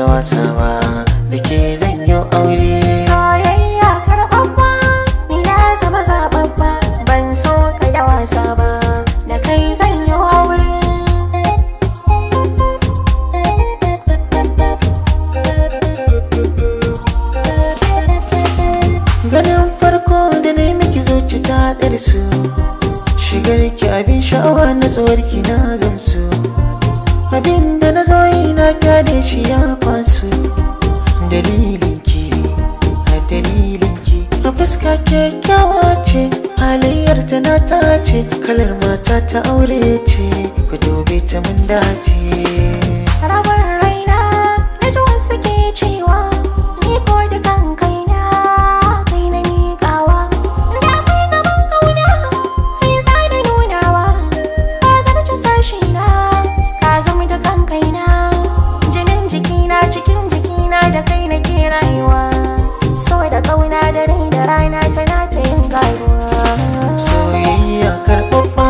da wasa ba, da ke zan yi aure. Soyayya karɓaɓɓa, ni na zama zaɓaɓɓa. Ban so ka da wasa ba, da kai zan yi aure. Ganin farko da na yi miki, zuci ta ɗarsu. Shigar ki abin sha'awa, natsuwar ki na gamsu. Abin da na zo yi na kyale shi ya fasu. Dalilin ki, a dalilin ki. A fuska kyakkyawa ce, halayyar ta na tace. Kalar mata ta aure ce, ku dube ta mun dace. Rabar raina na ji wasu ke cewa, ni ko dukan kaina kai na miƙawa. Da kai gaban kauna kai za da nunawa. Ka zarce sashi na, ka zama dukan kaina. Jinin jikina, cikin jikina, da kai nake rayuwa. So da kauna da rai da rana tana ta yin karuwa. Soyayya karɓaɓɓa,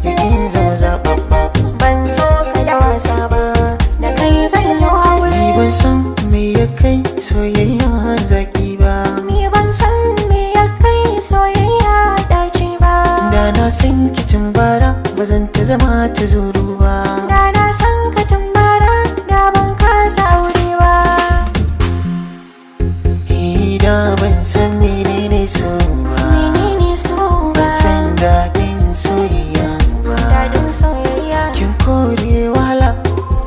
yakin zama zaɓaɓɓa. Ban so ka da wasa ba, da kai zan yi aure. Ni ban san me ya kai soyayya zaki ba. Ni ban san me ya kai soyayya dace ba. Da na san kitin bara, ba zan ta zama ta zuru ba. Da na san ka tun bara, da ban kasa aure ba. Eh, da ban san menene so ba. Menene so ba? Ban san daɗin soyayya ba. Dadin soyayya. Kin kore wahala,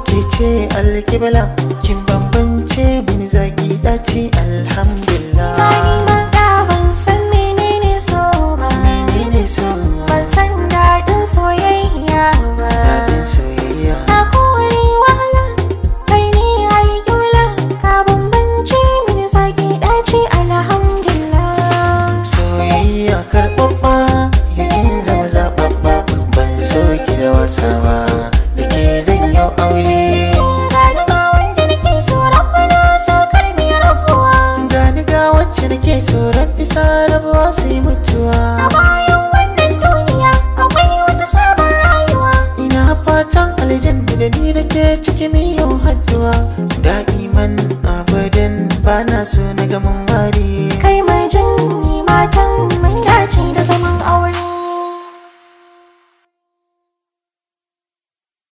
ke ce alkibla. Kin bambance mini zaki ɗaci, alhamdulillah. Ba ni ma da ban san menene so ba. Menene so? Ban san dadin soyayya ba. Daɗin soyayya. Ka kore wahala, kai ne alƙibla. Ka bambance mini zaki ɗaci, alhamdulillah. Soyayya karɓaɓɓa, yakin zama zaɓaɓɓa. Ban so ki da wasa ba, da ke zan yi aure. Gani ga wanda nake so, rabbana saukar mi rabuwa. Gani ga wacce nake so, rabbi sa rabuwa sai mutuwa. A bayan wannan duniya akwai wata sabon rayuwa. Ina fatan aljanna da ni da ke ciki yau haduwa. Da'iman abadan bana so na ga mun ware. Kai.